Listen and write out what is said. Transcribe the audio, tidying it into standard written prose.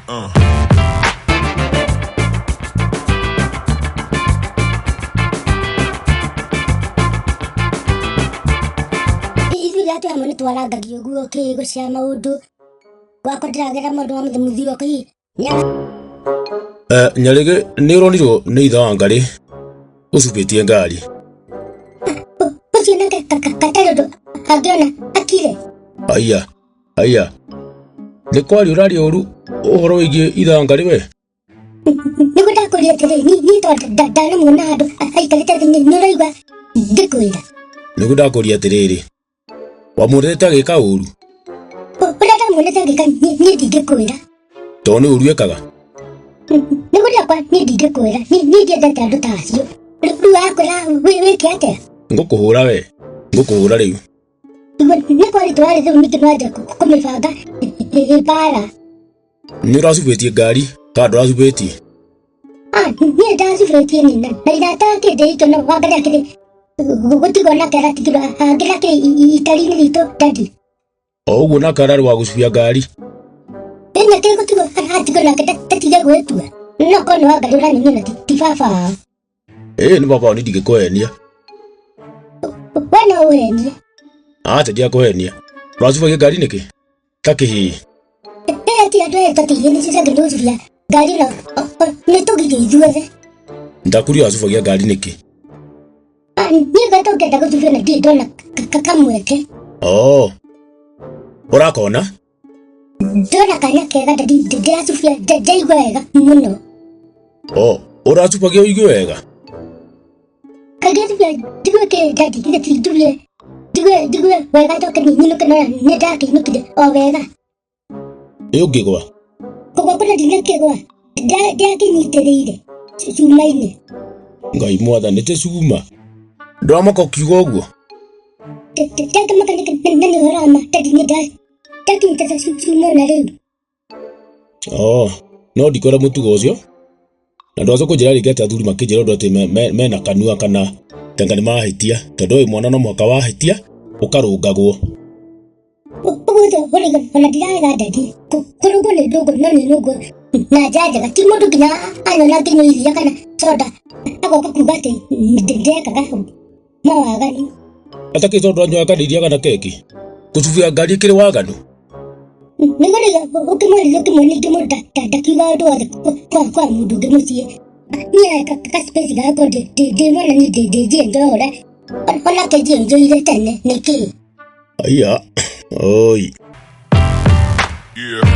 Ithuĩ atĩ amwe nĩ twarangagio ũguo kĩgo cia maũndũ gwakwa ndĩragera maũndũ ma mũthĩ wakwa hihi. Eh, Nyarĩgĩ nĩ ũronirwo nĩ ithe wa Ngarĩ ũcubĩtie ngari. Ũcio nake gatarĩ ũndũ angĩona akire. Aya, aya. Nĩ kwaria ũraria ũru ũhoro wĩgiĩ ithe wa Ngarĩ we? Nĩguo ndakũria atĩrĩ, niĩ to ndanamuona handũ aikarĩte thĩ, nĩ ũraigua ngĩkwĩra. Nĩguo ndakũria atĩrĩrĩ, wamuonete agĩka ũru? Ũrĩa ndamuonete agĩka niĩ ndingĩkwĩra. Tondũ nĩ ũru ekaga? Nĩguo ndakwa niĩ ndingĩkwĩra, niĩ ndiendete andũ ta acio. Rĩu wakwĩra wĩke atĩa? Ngũkũhũra we, ngũkũhũra rĩu. Nĩ kwarĩ twarĩ rĩu ningĩ nwanja kũmĩbanga mbara. Nĩ ũracubĩtie ngari kana ndũracubĩtie? Ah, niĩ ndacubĩtie nina na irata kĩndĩ itũ no wangari akĩrĩ gũtigwo nake aratigirwo angĩ nake itari-inĩ ritũ dadi. O ũguo nake ararĩ wa gũcubia ngari. Ĩna kĩ gũtigwo aratigwo nake ndatige gwĩtua. No korwo nĩ wangari ũranyonia na ti baba wao. Ĩĩ nĩ baba wao, niĩ ndingĩkũhenia. We no ũhenie. Acha ndiakũhenia. Ũracubagia ngari nĩkĩ? Ta kĩhĩĩ. Ĩĩ ti andũ aya tũtigire nĩ cicange ndũcuria ngari ĩno nĩ tũgirie ithuothe. Ndakũria ũracubagia ngari nĩkĩ? Ah, niĩ ngwenda ũngĩenda gũcuria na ndirĩ ndona kamweke. Oh. Ũrakona? Ndona kanya kega ndĩracubia ndaigua wega mũno. Oh, ũracubagia ũigue wega? Kaingĩ cubia njigue kĩ dadi githĩ ti njugie njigue njigue wega njoke nyinũke no nĩ ndakĩinũkire o wega. Ĩ ũngĩgwa? Kũgwa kũna ndinakĩgwa ndakĩnyitĩrĩire cuma-inĩ. Ngai mwathani ti cuma. Ndũramaka ũkiuga ũguo? Ndakĩmaka na nĩ ũhoro wa ma dadi nĩ ndakinyĩte cuma ona rĩu. Oh, no ndikwenda mũtugo ũcio na ndwaca kũnjĩra rĩngĩ atĩ athuri makĩnjĩra ũndũ atĩ mena kanua kana tanga nĩ mahĩtia tondũ ũyũ mwana no mũhaka wahĩtia ũkarũngagwo. Ũguo ũrauga ona ndirarega dadi kũrũngwo nĩ ndũngũ no nĩ nũngũ na nja njega ti mũndũ nginya anyona ngĩnyua iria kana soda agoka kuga atĩ ndekaga mawaganu. Atakĩ tondũ anyuaga kana iria kana keki kũcubia ngari ĩkĩrĩ waganu. Nĩguo rĩu ũkĩmwarĩria ũkĩmuonia ingĩ mũndũ ndakiuga ũndũ wothe kwa mũndũ ũngĩ mũciĩ. Niĩ ka space gakwa ndĩ mwana niĩ ndĩnjie njohore onake njiĩ njoire tene nĩkĩ? Aya, oi. Yeah.